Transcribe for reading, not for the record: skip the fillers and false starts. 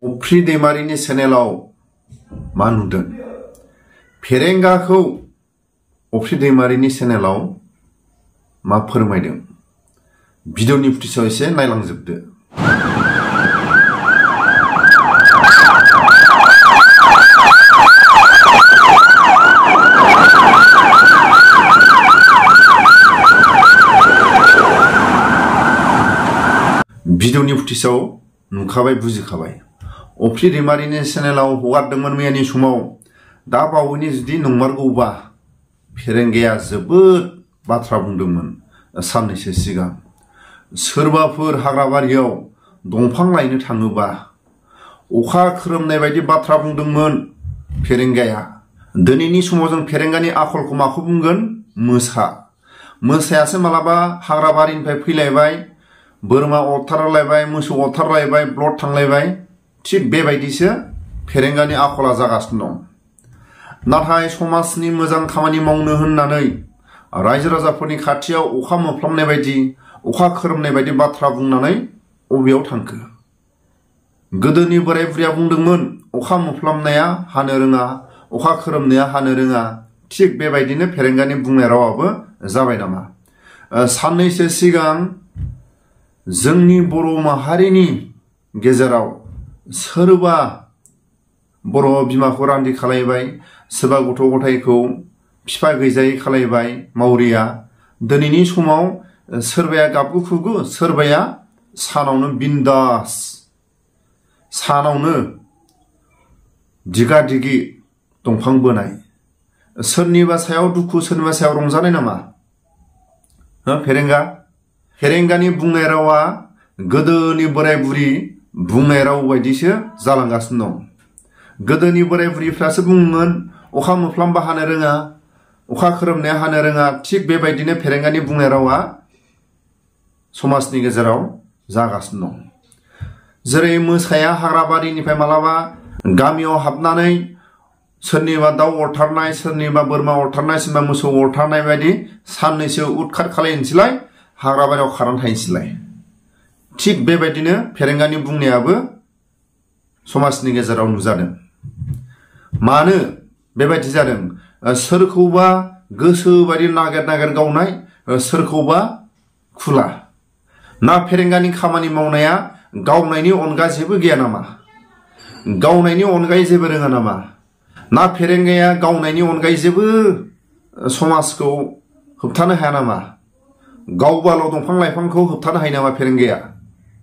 अफ्रि दैमारिनि चेनेलाव मा नुदों? फेरेंगाखौ अफ्रि दैमारिनि चेनेलाव मा फोरमायदों? भिडिअनि फुटेजआव एसे नायलांजोबदो। भिडिअनि फुटेजआव नुखाबाय, बुजिखाबाय। अफ्रि दैमारिनि चेनेलाव हगारदोंमोन मैयानि समाव। दा बावैनो जुदि नंमारगौबा फेरेंगाया जोबोद बाथ्रा बुंदोंमोन साननैसो सिगां। सोरबाफोर हाग्राबारियाव दंफां लायनो थाङोबा अखा खोरोमनाय बायदि बाथ्रा बुंदोंमोन फेरेंगाया। दिनैनि समाव जों फेरेंगानि आखलखौ माखौ बुंगोन? मोसायासो मालाबा हाग्राबारिनिफ्राय फैलायबाय, बोरमा अरथारलायबाय, मोसौ अरथारलायबाय, ब्लड थांलायबाय। थिग बेबायदिसो फेरेंगानि आखला जागासिनो दं। नाथाय समाजनि मोजां खामानि मावनो होननानै रायजो राजाफोरनि खाथियाव अखा मोफ्लामनाय बायदि, अखा खोरोमनाय बायदि बाथ्रा बुंनानै अबेयाव थांखो? गोदोनि बोराय बुरैया बुंदोंमोन अखा मोफ्लामनाया हानो रोङा, अखा खोरोमनाया हानो रोङा। थिग बेबायदिनो फेरेंगानि बुंनाय रावाबो जाबाय नामा? साननैसो सिगां जोंनि बर' माहारिनि गेजेराव सोरबा बर' बिमाखौ रान्दि खालायबाय, सोरबा गथ' गथायखौ बिफा गैजायै खालायबाय मावरिया। दिनैनि समाव सोरबाया गाबगु खुगु, सोरबाया सानावनो बिन्दास, सानावनो दिगा दिगि दंफां बोनाय। सोरनिबा सायाव दुखु, सोरनिबा सायाव रंजानाय नामा? फेरेंगानि बुंनाय रावा गोदोनि बोराय बुरि बुंनाय राव बायदिसो जालांगासिनो दं। गोदोनि बोराय बुरिफ्रासो बुङोमोन अखा मोफ्लामबा हानो रोङा, अखा खोरोमनाया हानो रोङा। थिग बेबायदिनो फेरेंगानि बुंनाय रावा समाजनि गेजेराव जागासिनो दं। जेरै मोसाया हाग्राबारिनिफ्राय मालाबा गामियाव हाबनानै सोरनिबा दाउ अरथारनाय, सोरनिबा बोरमा अरथारनाय, सोरनिबा मोसौ अरथारनाय बायदि साननैसो उदखार खालायनोसैलाय, हाग्राबारियाव खारनानै थाहैनोसैलाय। थिग बेबायदिनो फेरेंगानि बुंनायाबो समाजनि गेजेराव नुजादों। मानो बेबायदि जादों? सोरखौबा गोसो बायदि नागिर गावनाय, सोरखौबा खुला। ना फेरेंगानि खामानि मावनाया गावनायनि अनगा जेबो गैया नामा? गावनायनि अनगायै जेबो रोङा नामा? ना फेरेंगाया गावनायनि अनगायै जेबो समाजखौ होबथानो हाया नामा? गावबाल' दंफां लाइफांखौ होबथानो हायो नामा फेरेंगाया?